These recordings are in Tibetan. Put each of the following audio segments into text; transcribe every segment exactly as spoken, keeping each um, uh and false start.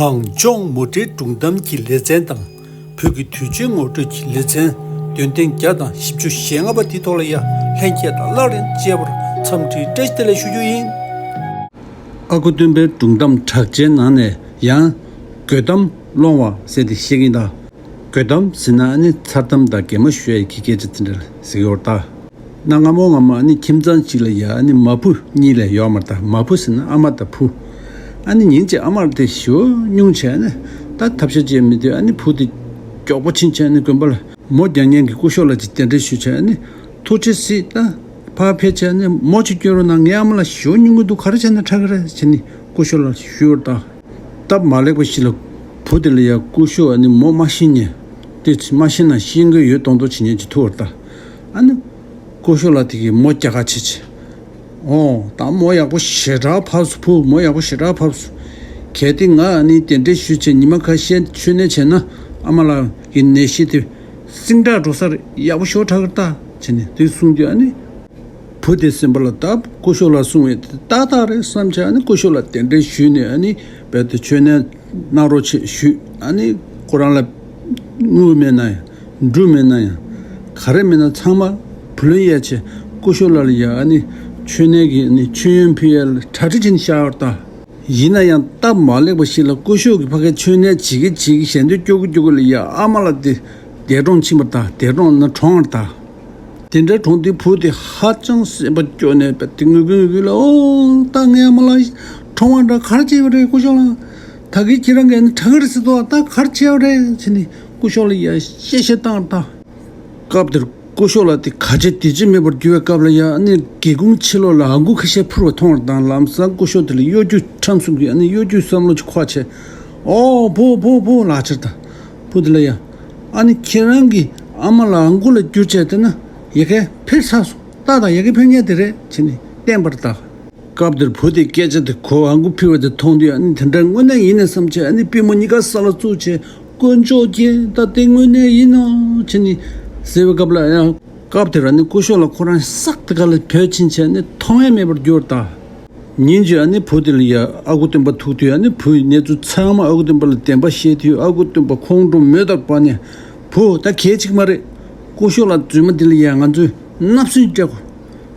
གངས་ལྗོངས་མུ་འབྲེལ་སྒྲུང་གཏམ་གྱི་ལེ་ཚན་དང་། བོད་ཀྱི་དུས་ཆེན་ངོ་སྤྲོད་ཀྱི་ལེ་ཚན། འདོན་ཐེངས་བརྒྱ་དང་བཞི་བཅུ་ཞེ་ལྔ་པ་འདིའི་ཐོག་ལ་ཡང་ལྷན་རྒྱས་དང་སླར་ཡང་མཇལ་བར་འཚམས་འདྲིའི་བཀྲ་ཤིས་བདེ་ལེགས་ཞུ་རྒྱུ་ཡིན། ཨ་ཁུ་སྟོན་པའི་སྒྲུང་གཏམ་གྲགས་ཅན་ནང་ནས་ཡང་། དགོད་གཏམ་སློང་བ་ཟེར་ཏེ་བཤད་ཀྱིན་གདའ། དགོད་གཏམ་ཟེར་ན་ཨ་ནི་མཚར་གཏམ་དང་གད་མོ་ཤོར་ཡས་ཀྱི་སྐད་ཆ་དེ་འདྲ་ཟེར་གྱི་ཡོད་རེད་ད། གནའ་སྔ་མོ་སྔ་མོ་ཨ་ནི་ཁྱིམ་ཚང་གཅིག་ལ་ཡ་ཨ་ནི་མ་བུ་གཉིས་ལས་ཡོད་མ་རེད་ད། མ་བུ་ཟེར་ན་ཨ་མ་དང་བུ། ཨ་ནི་ཉིན་གཅིག་ཨ་མ་དེ་ཞེ་པོ་སྙུང་བྱས་ནས་ད་ཐབས་ཤེས་བྱེད་མི་འདོད། ཨ་ནི་བུ་དེ་མགྱོགས་པོ་ཕྱིན་བྱས་ནས་དགོན་པ་ལ་མོ་རྒྱག་མཁན་གྱི་སྐུ་ཞབས་ལགས་ཀྱིས་གདན་འདྲེན་ཞུས་བྱས་ནས་ཐུགས་རྗེ་གཟིགས། ད་ཕར་ཕེབས་བྱས་ནས་མོ་ཅིག་སྐྱོན་རོགས་གནང་། ངའི་ཨ་མ་ལགས་ཞེ་པོ་སྙུང་གི་འདུག། ག་རེ་བྱས་ན་དྲག་གི་རེད་ཟེར་ནས་སྐུ་ཞབས་ལགས་ཞུས་པ་རེད་ད། སྟབས་མ་ལེགས་པ་ཞིག་ལ་བུ་དེ་ལ་ཡ་སྐུ་ཞབས་ཨ་ནི་མོ་མ་ཤི་ཉེ། དེ་མ་ཤི་ན་ཤེས་ཀྱི་ཡོད་མདོག་མདོག་བྱེད་མཁན་ཅིག་ཐུག་པ་རེད་ད། ཨ་ནི་སྐུ་ཞབས་ལགས་དེ་གིས་མོ་རྒྱག་ག་བྱེད་བྱེད། ཨོ་ད་མོ་ཡག་པོ་ཞེ་དྲག་ཕབ་སོང་། བུ་མོ་ཡག་པོ་ཞེ་དྲག་ཕབ་སོང་། གལ་ཏེ་ང་ཨ་ནི་གདན་འདྲེན་ཞུས་བྱས་ཉི་མ་ཁ་ཤས་མཆོད་གནས་བྱས་ན་ཨ་མ་ལགས་ཀྱི་ནད་གཞི་དེ་སིང་དྲག་འགྲོ་ས་རེད། ཡག་པོ་ཞེ་པོ་དྲག་གི་རེད་ད་བྱས་ནས་དེ་གསུངས་དུས་ཨ་ནི། བུ་དེ་སེམས་པ་ལ་ད་སྐུ་ཞབས་ལགས་གསུངས་པ་དེ་ཏག་ཏག་རེད་བསམ་བྱས་ཨ་ནི་སྐུ་ཞབས་ལགས་གདན་འདྲེན་ཞུས་ནས་ཨ་ནི་རྦད་དེ་མཆོད་གནས་གནང་རོགས་བྱེད་ཞུས། ཨ་ནི་ཁོ་རང་ལ་དངུལ་མེད་ན་ཡང་འབྲུ་མེད་ན་ཡང་ག་རེ་མེད་ན་ཚང་མ་བུ་ལོན་ཡས་བྱས་སྐུ་ཞབས་ལགས་ལ་ཡ་ཨ་ནི་མཆོད་གནས་ཀྱི་ཨ་ནི་མཆོད་ཡོན་ཕུལ་ཡས་ལ་གྲ་སྒྲིག་བྱས་ནས་བཞག་ཡོད་རེད་ད། ཡིན་ན་ཡང་སྟབས་མ་ལེགས་པ་ཞིག་ལ་སྐུ་ཞབས་ཀྱིས་ཕ་གིར་མཆོད་གནས་བྱེད་ཀྱི་བྱེད་ཀྱི་ཞལ་འདོན་སྐྱོར་གྱི་སྐྱོར་གྱི་ལ་ཡ་ཨ་མ་ལགས་དེ་འདས་གྲོངས་ཕྱིན་པ་རེད་ད། འདས་གྲོངས་ན་གྲོངས་པ་རེད་ད། དེ་འདྲའི་གྲོངས་དུས་བུ་དེ་ཧ་ཅང་སེམས་པ་སྐྱོ་ནས་རྦད་དེ་ངུ་གི་ངུ་གི་ལ། ཨོ་ད་ངའི་ཨ་མ་ལགས་གྲོངས་པ་འདྲ། ག་རེ་བྱས་པ་རེད་སྐུ་ཞབས་ལགས། ད་གིན་ཁྱེད་རང་གིས་ཨ་ནི་དྲག་གི་རེད་ཟེར་འདུག། ད་ག་རེ་བྱས་པ་རེད་ཟེར་ནས་སྐུ་ཞབས་ལ་ཡ་གཤེ་གཤེ་བཏང་བ་རེད་ད། སྐབས་དེར་སྐུ་ཞབས་ལགས་དེ་ག་བྱེད་དེ་བྱེད་མེད་པར་གྱུར་བའི་སྐབས་ལ་ཡ་ཨ་ནི་སྒེའུ་ཁུང་ཕྱི་ལོགས་ལ་ཨ་ཁུ་ཁ་ཤས་འཕུར་བ་མཐོང་བ་དང་། ལམ་སང་སྐུ་ཞབས་དེ་ལ་གཡོ་སྒྱུ་ཁྲམ་གསུམ་གྱི་ཨ་ནི་གཡོ་སྒྱུའི་བསམ་བློ་ཅིག་འཁོར་བྱས། ཨོ་བུ་བུ་བུ་ལབ་བྱས་རེད་ད། བུ་དེ་ལ་ཡ་ཨ་ནི་ཁྱེད་རང་གི་ཨ་མ་ལགས་ཨ་ཁུ་ལ་བསྒྱུར་བྱས་བསྡད་ན་ཡ་གིར་ཕེབས་ཚར་སོང་། ཏག་ཏག་ཡ་གིར་ཕེབས་མཁན་དེ་རེད་བྱས་ནས་བསྟན་པ་རེད་ད། སྐབས་དེར་བུ་དེས་སྐད་ཆ་དེ་གོ། ཨ་ཁུ་ཕུར་བ་དེ་མཐོང་དུས་ཨ་ནི་དེ་འདྲ་དངོས་གནས་ཡིན་ནམ་བསམ་བྱས་ཨ་ནི་པུས་མོ་གཉིས་ཀ་ས་ལ་བཙུགས་བྱས། དཀོན་མཆོག་མཁྱེན། ད་དེ་དངོས་གནས་ཡིན་ནམ་བྱས་ནས་ཟེར་བའི་སྐབས་ལ་ཡང་། སྐབས་དེར་ཨ་ནི་སྐུ་ཞབས་ལགས་ཁོ་རང་ས་དེ་ག་ལ་བྲོས་ཕྱིན་བྱས་ནས་མཐོང་ཡ་མེད་པར་གྱུར་ད། ཉིན་གཅིག་ཨ་ནི་བུ་དེ་ལ་ཡ་ཨ་ཁུ་སྟོན་པ་ཐུག་དུས་ཨ་ནི་བུ་ཡི་གནས་ཚུལ་ཚང་མ་ཨ་ཁུ་སྟོན་པ་ལ་བདེན་པ་བཤད་དུས་ཨ་ཁུ་སྟོན་པ་ཁོང་ཁྲོ་མོས་ལྟར་སྦར་ནས། བུ་ད་གལ་ཆེ་གི་མ་རེད། སྐུ་ཞབས་ལགས་རྫུན་མ་འདི་ལ་ཡ་ང་ཚོས་བརྣབ་སེམས་སྤྲད་དགོས།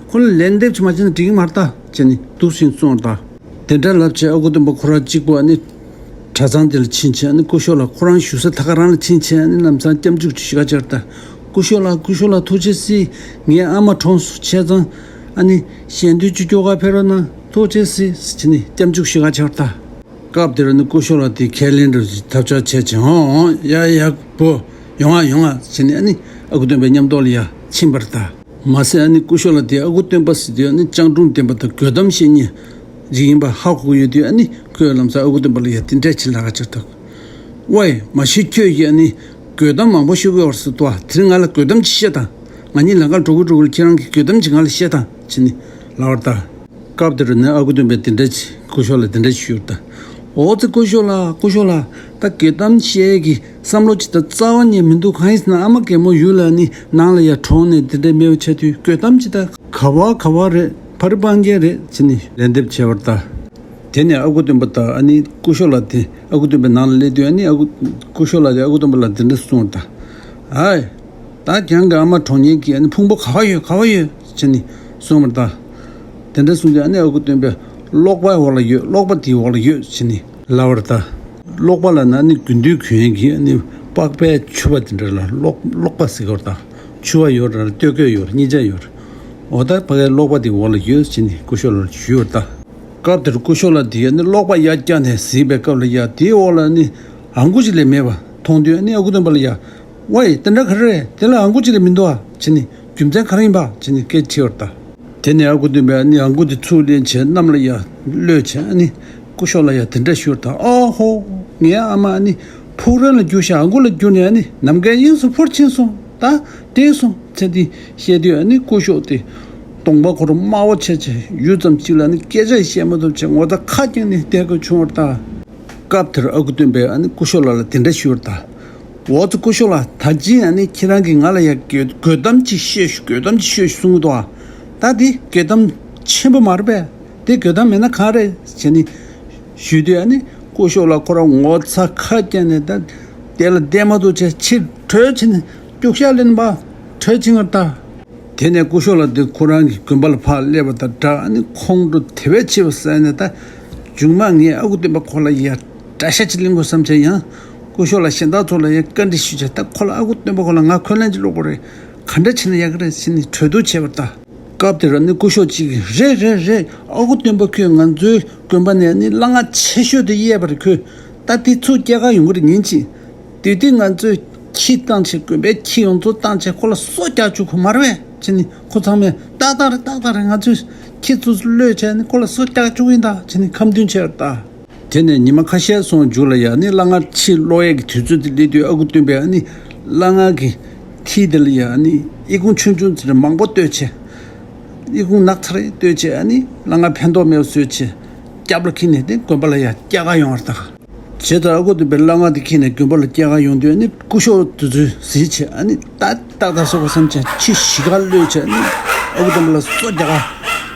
ཁོ་ལ་ལན་འདེབས་ཅིག་མ་བྱས་ན་འགྲིག་གི་མ་རེད་ད་བྱས་ནས་འདུག་སེ་གསུངས་པ་རེད་ད། དེ་འདྲ་ལབ་བྱས་ཨ་ཁུ་སྟོན་པ་ཁོ་རང་གཅིག་པུ་ཨ་ནི་གྲྭ་ཚང་དེ་ལ་ཕྱིན་བྱས་ཨ་ནི་སྐུ་ཞབས་ལགས་ཁོ་རང་བཞུགས་ས་ད་ག་རང་ལ་ཕྱིན་བྱས་ཨ་ནི་ལམ་སང་སྐྱབས་འཇུག་ཅིག་ཞུ་ག་བཅར་ད། སྐུ་ཞབས་ལགས་སྐུ་ཞབས་ལགས་ཐུགས་རྗེ་གཟིགས། ངའི་ཨ་མ་གྲོངས་སོང་། བྱས་ཙང་ཨ་ནི་ཞལ་འདོན་ཅིག་སྐྱོར་ག་ཕེབས་རོགས་གནང་། ཐུགས་རྗེ་གཟིགས་ཟེར་བྱས་ནས་སྐྱབས་འཇུག་ཞུ་ག་བཅར་ད། སྐབས་དེར་ནི་སྐུ་ཞབས་ལགས་དེས་ཁས་ལེན་འདྲ་ཞིག་ཐབས་ཆག་བྱས་བྱས། ཨོ་ཨོ་ཡ་ཡ་བུ། ཡོང་ང་ཡོང་ང་ཟེར་ནས་ཨ་ནི་ཨ་ཁུ་སྟོན་པའི་མཉམ་ཐོག་ལ་ཡ་ཕྱིན་པ་རེད་ད། མ་ཟད་ཨ་ནི་སྐུ་ཞབས་ལགས་དེ་ཨ་ཁུ་སྟོན་པ་ཟེར་དུས་ཨ་ནི་སྤྱང་གྲུང་ལྡན་པ་དང་དགོད་གཏམ་བཤད་མཁན་ཅིག་ཡིན་པ་ཧ་གོ་གི་ཡོད་དུས་ཨ་ནི་ཁོས་ལམ་སང་ཨ་ཁུ་སྟོན་པ་ལ་ཡ་དེ་འདྲས་བྱེད་ལབ་ག་བཅར་ད། ཝེ་མ་གཞི་ཁྱོད་ཀྱིས་ཨ་ནི་དགོད་གཏམ་མང་པོ་ཤོད་ཀྱི་ཡོད་རེད་ཟེར་འདུག་ཨ། དེ་རིང་ང་ལ་དགོད་གཏམ་ཅིག་བཤད་དང་། ང་གཉིས་ལམ་ཁར་འགྲོ་གི་འགྲོ་གི་ལ་ཁྱེད་རང་གིས་དགོད་གཏམ་ཅིག་ང་ལ་བཤད་དང་བྱས་ནས་ལབ་པ་རེད་ད། སྐབས་དེར་ནི་ཨ་ཁུ་སྟོན་པས་དེ་འདྲ་ཅིག་སྐུ་ཞབས་ལ་དེ་འདྲ་ཞུས་པ་རེད་ད། འོ་ཙི་སྐུ་ཞབས་ལགས་སྐུ་ཞབས་ལགས། ད་དགོད་གཏམ་བཤད་ཀྱི་བསམ་བློ་ཅིག་ད་རྩ་བ་ནས་མི་འདུག། གང་ཡིན་ཟེར་ན་ཨ་མ་རྒན་མོ་ཡུལ་ལ་ནི་ནང་ལ་ཡ་གྲོངས་ནས་དེ་འདྲ་མེད་པ་ཆགས་དུས་དགོད་གཏམ་ཅིག་ད་ག་བ་ག་བ་རེད། ཕ་རི་སྤང་རྒྱན་རེད་ཟེར་ནས་ལན་འདེབས་བྱས་པ་རེད་ད། དེ་ནས་ཨ་ཁུ་སྟོན་པ་དང་ཨ་ནི་སྐུ་ཞབས་ལགས་དེ་ཨ་ཁུ་སྟོན་པའི་ནང་ལ་སླེབས་དུས་ཨ་ནི་ཨ་ཁུ་སྐུ་ཞབས་ལགས་དེ་ཨ་ཁུ་སྟོན་པ་ལ་དེ་འདྲ་གསུངས་པ་རེད་ད། ཨའི། ད་ཁྱེད་རང་གི་ཨ་མ་གྲོངས་མཁན་གྱི་ཨ་ནི་ཕུང་པོ་ག་པར་ཡོད་ག་པར་ཡོད་ཟེར་ནས་གསུངས་པ་རེད་ད། དེ་འདྲ་གསུངས་དུས་ཨ་ནི་ཨ་ཁུ་སྟོན་པས་གློག་པའི་འོག་ལ་ཡོད། གློག་པ་དེའི་འོག་ལ་ཡོད་ཟེར་ནས་ལབ་པ་རེད་ད། གློག་པ་ལབ་ན་ཨ་ནི་དགུན་དུས་གོན་ཡས་ཀྱི་ཨ་ནི་པགས་པའི་ཕྱུ་པ་དེ་འདྲ་ལ་གློག་གློག་པ་ཟེར་གྱི་ཡོད་རེད་ད། ཕྱུ་པ་ཡོད་རེད། སྟོད་གོས་ཡོད་རེད། སྙིང་ཆ་ཡོད་རེད། འོ་ད་ཕ་གིའི་གློག་པ་དེའི་འོག་ལ་ཡོད་ཟེར་ནས་སྐུ་ཞབས་ལ་ཞུས་པ་རེད་ད། སྐབས་དེར་སྐུ་ཞབས་ལགས་དེས་ཨ་ནི་གློག་པ་ཡར་བཀྱགས་ནས་གཟིགས་པའི་སྐབས་ལ་ཡ་དེའི་འོག་ལ་ཨ་ནི་ཨང་གུ་ཅིག་ལས་མེད་པ་མཐོང་དུས་ཨ་ནི་ཨ་ཁུ་སྟོན་པ་ལ་ཡ། ཝེ་དེ་འདྲ་ག་རེ་རེད། དེ་ལ་ཨང་གུ་ཅིག་ལས་མི་འདུག་ཨ་བྱས་ནས་རྒྱུ་མཚན་ག་རེ་ཡིན་པ་བྱས་ནས་སྐད་དྲིས་པ་རེད་ད། དེ་ནས་ཨ་ཁུ་སྟོན་པས་ཨ་ནི་ཨང་གུ་དེ་ཚུར་ལེན་བྱས་གནམ་ལ་ཡར་གློད་བྱས་ཨ་ནི་སྐུ་ཞབས་ལ་ཡ་དེ་འདྲ་ཞུས་པ་རེད་ད། ཨ་ཧོ། ངའི་ཨ་མ་ཨ་ནི་ཕུག་རོན་ལ་གྱུར་ཞིང་ཨང་གུ་ལ་གྱུར་ནས་ཨ་ནི་ནམ་མཁའི་དབྱིངས་སུ་འཕུར་ཕྱིན་སོང་། ད་བདེ་སོང་ཟེར་དེ་བཤད་དུས་ཨ་ནི་སྐུ་ཞབས་དེ་གདོང་པ་ཁོ་རང་དམར་པོ་བྱས་བྱས་ཡུད་ཙམ་ཅིག་ལ་ཨ་ནི་སྐད་ཆ་བཤད་མ་ཐུབ་བྱས་ངོ་ཚ་ཁ་བཀྱགས་ནས་བསྡད་དགོས་བྱུང་བ་རེད་ད། སྐབས་དེར་ཨ་ཁུ་སྟོན་པས་ཨ་ནི་སྐུ་ཞབས་ལགས་ལ་དེ་འདྲ་ཞུས་པ་རེད་ད། འོ་ཙི་སྐུ་ཞབས་ལགས། ད་ཅི་ཨ་ནི་ཁྱེད་རང་གིས་ང་ལ་ཡ་དགོད་དགོད་གཏམ་ཅིག་བཤད་ཤོག། དགོད་གཏམ་ཅིག་བཤད་ཤོག་གསུང་གི་འདུག་ཨ། ད་དེ་དགོད་གཏམ་ཆེན་པོ་མ་རེད་པས། དེ་དགོད་གཏམ་མེད་ན་གང་རེད་བྱས་ནས་ཞུས་དུས་ཨ་ནི་ སྐུ་ཞབས་ལགས་ཁོ་རང་ངོ་ཚ་ཁ་སྐྱེངས་ནས་ད་དེ་ལ་བསྡད་མ་ཐུབ་བྱས་ཕྱིར་བྲོས་ཕྱིན་ནས་སྐྱུག་ཤ་ལེན་པ་བྲོས་ཕྱིན་པ་ད། དེ་ནས་སྐུ་ཞབས་ལགས་དེ་ཁོ་རང་གི་དགོན་པ་ལ་ཕར་སླེབས་པ་དང་སྦྲགས་ཨ་ནི་ཁོང་ཁྲོ་དེ་བས་ཆེ་བ་ཟ་ནས་ད་མཇུག་མ་ངས་ཨ་ཁུ་སྟོན་པ་ཁོ་ལ་ཡ་དགྲ་ཤ་ཅིག་ལེན་དགོས་བསམ་བྱས། ཡང་སྐུ་ཞབས་ལགས་གཞན་དག་ཚོ་ལ་ཡ་བཀའ་འདྲི་ཞུས་བྱས། ད་ཁོ་ལ་ཨ་ཁུ་སྟོན་པ་ཁོ་ལ་ང་འཁོན་ལན་ཅིག་སློག་དགོས་རེད། ག་འདྲ་བྱས་ན་ཡག་གི་རེད་ཟེར་ནས་གྲོས་བསྡུར་བྱས་པ་ད། སྐབས་དེར་ནི་སྐུ་ཞབས་གཅིག་གིས་རེད་རེད་རེད། ཨ་ཁུ་སྟོན་པ་ཁོས་ང་ཚོའི་དགོན་པ་ནས་ནི་གླ་རྔན་ཆེ་ཤོས་དེ་གཡས་པར་ཁོས་ད་དེ་ཚུར་སྐྱེལ་ག་ཡོང་གི་རེད། ཉིན་གཅིག་དེ་དུས་ང་ཚོས་ཁྱི་བཏང་བྱས་དགོན་པའི་ཁྱི་ཡོངས་རྫོགས་བཏང་བྱས་ཁོ་ལ་སོ་རྒྱག་བཅུག་གོ་མ་རེད་པས་ཟེར་ནས་ཁོ་ཚང་མས་ཏག་ཏག་རེད་ཏག་ཏག་རེད། ང་ཚོས་ཁྱི་ཚོ་གློད་བྱས་ནི་ཁོ་ལ་སོ་རྒྱག་བཅུག་གི་ཡིན་ད་ཟེར་ནས་ཁ་འདོན་བྱས་པ་ད། དེ་ནས་ཉི་མ་ཁ་ཤས་སོང་མཇུག་ལ་ཡ་ནི་གླ་རྔན་ཕྱིར་སློག་ཡས་ཀྱི་དུས་ཚོད་དེ་སླེབས་དུས་ཨ་ཁུ་སྟོན་པས་ཨ་ནི་གླ་རྔན་གྱི་ཁྱི་དེ་ལ་ཡ་ཨ་ནི་ཨི་ཁུང་ཆུང་ཆུང་ཚོ་མང་པོ་བསྟོད་བྱས། ཨི་ཁུང་ནག་ཚ་རེ་བསྟོད་བྱས་ཨ་ནི་གླ་རྔན་ཕན་ཐོགས་མེད་པ་བཟོས་བྱས་སྐྱབས་ལ་ཁྱེར་ནས་དེ་དགོན་པ་ལ་ཡ་སྐྱེལ་ག་ཡོང་བར་གདའ། བྱས་ཙང་ཨ་ཁུ་སྟོན་པས་གླ་རྔན་དེ་ཁྱེར་ནས་དགོན་པ་ལ་སྐྱེལ་ག་ཡོང་དུས་ཨ་ནི་སྐུ་ཞབས་དེ་ཚོས་གཟིགས་བྱས་ཨ་ནི་ད་ཏག་ཏག་སོ་གོ་བསམ་བྱས་ཁྱི་ཞིག་ག་གློད་བྱས་ཨ་ནི་ཨ་ཁུ་སྟོན་པ་ལ་སོ་རྒྱག་ག་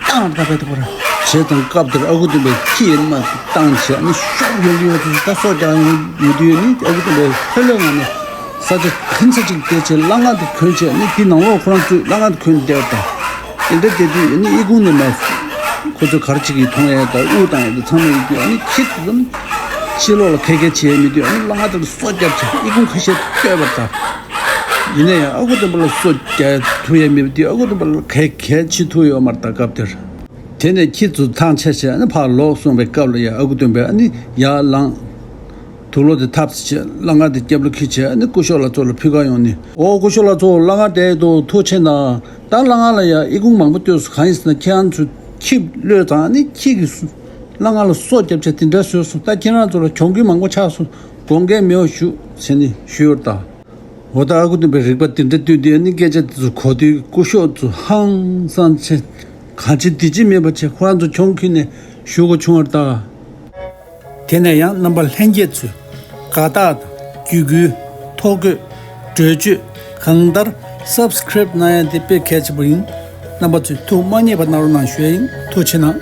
བཏང་བ་ད་བས་ད་ཁོ་ར། བྱས་ཙང་སྐབས་དེར་ཨ་ཁུ་སྟོན་པས་ཁྱི་ཡིན་མ་བཏང་བྱས་ཨ་ནི་ཤོག་ཡོང་གི་ཡོད་དུས་ད་སོ་རྒྱག་ཡོང་ཡོད་དུས་ཨ་ནི་ཨ་ཁུ་སྟོན་པས་ལྷོད་ལྷོད་ངང་ནས་ས་ཆ་ཕན་ས་ཅིག་བལྟས་བྱས་གླ་རྔན་དེ་གོན་བྱས་ཨ་ནི་དེ་ནང་ལོགས་ཁོ་རང་ཚོས་གླ་རྔན་དེ་གོན་བསྡད་པ་དང་། དེ་འདྲ་བསྡད་དུས་ཨ་ནི་ཨི་ཁུང་ནས་མ་ཁོ་ཚོས་ག་རེ་བྱེད་ཀྱི་མཐོང་ཡས་དང་དབུགས་བཏང་ཡས་དེ་ཚང་མ་ཡིན་དུས་ཨ་ནི་ཁྱི་དེ་ཚོ་ནི་ཕྱི་ལོགས་ལ་གད་གད་བྱེད་ཡས་མེད་དུས་ཨ་ནི་གླ་རྔན་དེ་ལ་སོ་བརྒྱབ་བྱས་ཨི་ཁུང་ཁ་ཤས་བསྟོད་པ་དང་། ཡིན་ན་ཡང་ཨ་ཁུ་སྟོན་པ་ལ་སོ་རྒྱག་ཐུབ་ཡས་མེད་པ་དེ་ཨ་ཁུ་སྟོན་པ་ལ་ག་གལ་ཆེ་ཐུབ་ཡོད་མ་རེད་ད་སྐབས་དེར། དེ་ནས་ཁྱི་ཚོ་ཐང་ཆད་བྱས་ཨ་ནི་ཕར་ལོག་སོང་བའི་སྐབས་ལ་ཡ་ཨ་ཁུ་སྟོན་པས་ཨ་ནི་ཡར་ལངས། དུག་ལོག་དེ་ཐབས་སུ་བྱས་གླ་རྔན་དེ་རྒྱབ་ལ་འཁྱེར་བྱས་ཨ་ནི་སྐུ་ཞབས་ལགས་ཚོ་ལ་ཕུལ་ག་ཡོང་ནས། ཨོ་སྐུ་ཞབས་ལགས་ཚོ་གླ་རྔན་དེ་དུ་ཐུགས་ཆེ་གནང་། ད་གླ་རྔན་ལ་ཡ་ཨི་ཁུང་མང་པོ་བསྟོད་སོང་། གང་ཡིན་ཟེར་ན་ཁྱེད་རང་ཚོས་ཁྱི་གློད་དང་ཨ་ནི་ཁྱི་གི་གླ་རྔན་ལ་སོ་རྒྱབ་བྱས་དེ་འདྲ་བཟོས་སོང་། ད་ཁྱེད་རང་ཚོ་ལ་གྱོང་གུན་མང་པོ་ཆགས་སོང་། དགོངས་འགལ་མེད་པ་ཞུ་ཟེར་ནས་ཞུས་ཡོད་ད། འོ་ད་ཨ་ཁུ་སྟོན་པའི་རིག་པ་དེ་འདྲ་བཏོན་དུས་ཨ་ནི་སྐད་ཆ་དེ་ཚོ་གོ་དུས་སྐུ་ཞབས་ཚོ་ཧང་སང་བྱས་གང་བྱེད་འདི་བྱེད་མེད་པ་བྱས་ཁོ་རང་ཚོ་གྱོང་ཁུར་ནས་ཞུ་དགོས་བྱུང་བ་རེད་ད། དེ་ནས་ཡང་རྣམ་པ་ལྷན་རྒྱས་ཚོས་དགའ་རྟགས་དང་བརྒྱུད་སྐུལ་ཐོ་འགོད་གྲོས་ཆོད་གང་ལྟར་སབ་སི་ཀི་རེབ་གནང་ཡ་དེ་དཔེ་གལ་ཆེན་པོ་ཡིན། རྣམ་པ་ཚོས་ཐུགས་མ་མཉེས་པ་གནང་རོགས་གནང་ཞུ་ཡ་ཡིན། ཐུགས་ཆེ་གནང་།